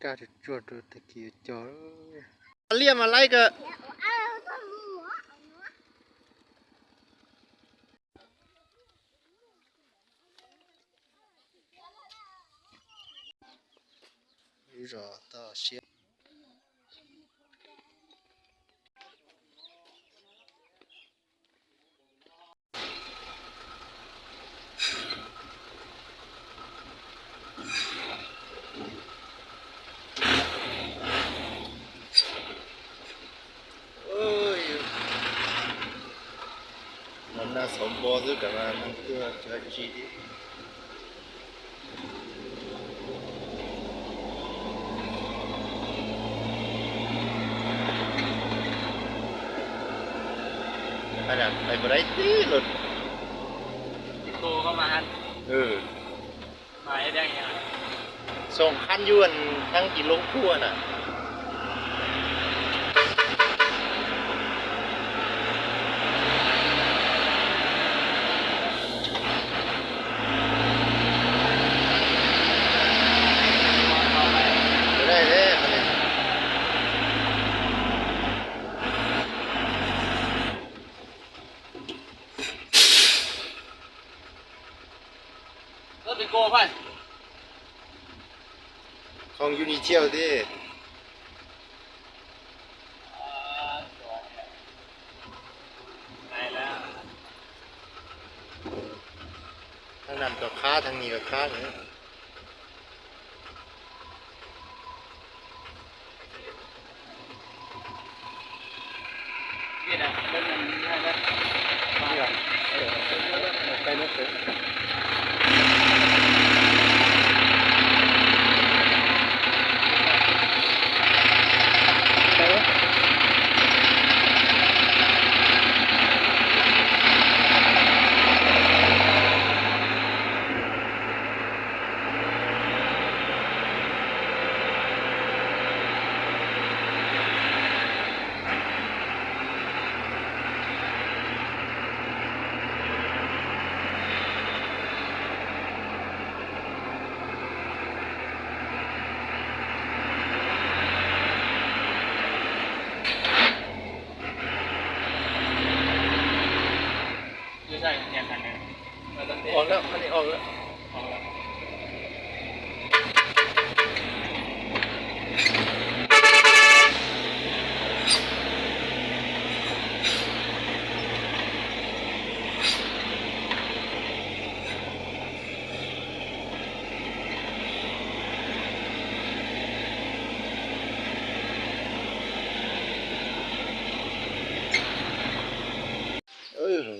Kaj tsuag tsuag rau tag kis yuav cog. Liaj mas laib kawg. Lub zos toj siab. Los nag xauv npo xwb kam mas nag tuaj tsis hais tsi li. Pais puas dai tib lawm. Xoom qhab yuj hnab kis loob kuaj na. Không, Unity thiab. Thab nam rov qab, thab nim rov qab.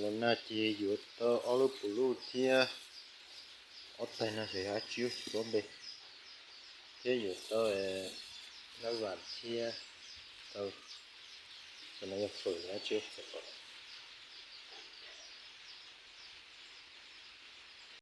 Los nag ces yuav tau ob lub puv luj thiab ob taig no xyov yog dab tsi tsis paub npe, thiab yuav tau nab vas thiab tau, xyov no yog fawm los dab tsi tsis paub.